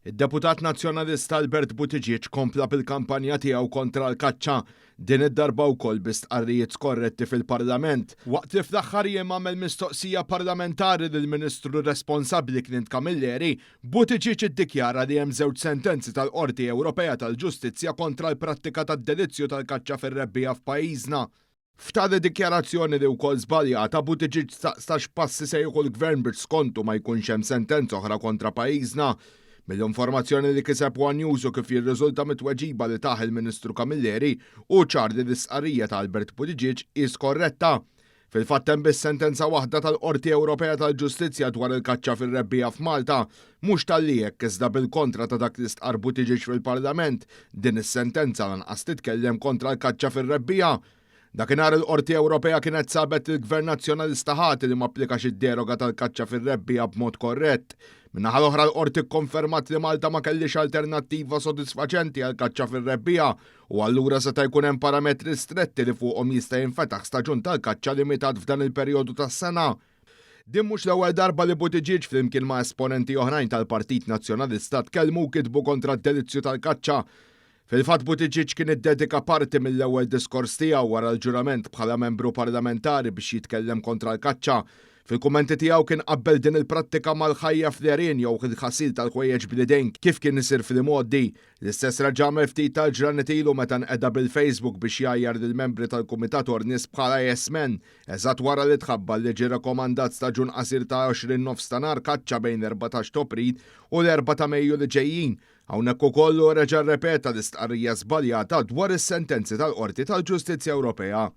Id-deputat Nazzjonalista Albert Buttigieg kompla bil-kampanja tiegħu kontra l-kaċċa, din id-darba wkoll bi stqarrijiet skorretti fil-Parlament. Waqt li fl-aħħar jiem għamel mistoqsija parlamentari lill-Ministru responsabbli Clint Camilleri, Buttigieg iddikjara li hemm żewġ sentenzi tal-Qorti Ewropea tal-Ġustizzja kontra l-prattika tad-delizzju tal-kaċċa fir-rebbiegħa f'pajjiżna. F'tali dikjarazzjoni li wkoll żbaljata, Buttigieg staqsa x'passi se jieħu l-Gvern biex skontu ma jkunx hemm sentenza oħra kontra pajjiżna. Mill-informazzjoni li kiseb one News u kif jirriżulta mit-tweġiba li tah il-Ministru Camilleri, hu ċar li l-istqarrija ta' Albert Buttigieg hi skorretta. Fil-fatt hemm biss sentenza waħda tal-Qorti Ewropea tal-Ġustizzja dwar il-kaċċa fir-rebbiegħa f'Malta. Mhux talli hekk iżda bil-kontra ta' dak li stqarr Buttigieg fil-Parlament, din is-sentenza lanqas titkellem kontra l-kaċċa fir-rebbiegħa. Dakinhar il-Qorti Ewropea kienet sabet lill-Gvern Nazzjonalista ħati li ma applikax id-deroga tal-kaċċa fir-rebbiegħa b'mod korrett. Min-naħa l-oħra l-Qorti kkonfermat li Malta ma kellhiex alternattiva sodisfaċenti għall-kaċċa fir-rebbiegħa u allura seta' jkun hemm parametri stretti li fuqhom jista' jinfetaħ staġun tal-kaċċa limitat f'dan il-perjodu tas-sena. Din mhux l-ewwel darba li Buttigieg flimkien ma' esponenti oħrajn tal-Partit Nazzjonalista tkellmu u kitbu kontra d-delizzju tal-kaċċa. Fil-fatt Buttigieg kien iddedika parti mill-ewwel diskors tiegħu wara l-ġurament bħala membru parlamentari biex jitkellem kontra l-kaċċa. Fil-kummenti tiegħu kien qabbel din il-prattika mal-ħajja fl-għerien jew il-ħasil tal-ħwejjeġ bl-idejn kif kien isir fl-imgħoddi. L-istess reġa' għamel ftit tal-ġranet ilu meta nqeda bil-Facebook biex jgħajjar lill-membri tal-Kumitat Ornis bħala yes men, eżatt wara li tħabbar li ġie rakkomandat staġun qasir ta' 20 nofstanhar kaċċa bejn l-14 t'April u l-erbgħa ta' Mejju li ġejjin. Hawnhekk ukoll hu reġa' rrepeta l-istqarrija żbaljata dwar is-sentenzi tal-Qorti tal-Ġustizzja Ewropea.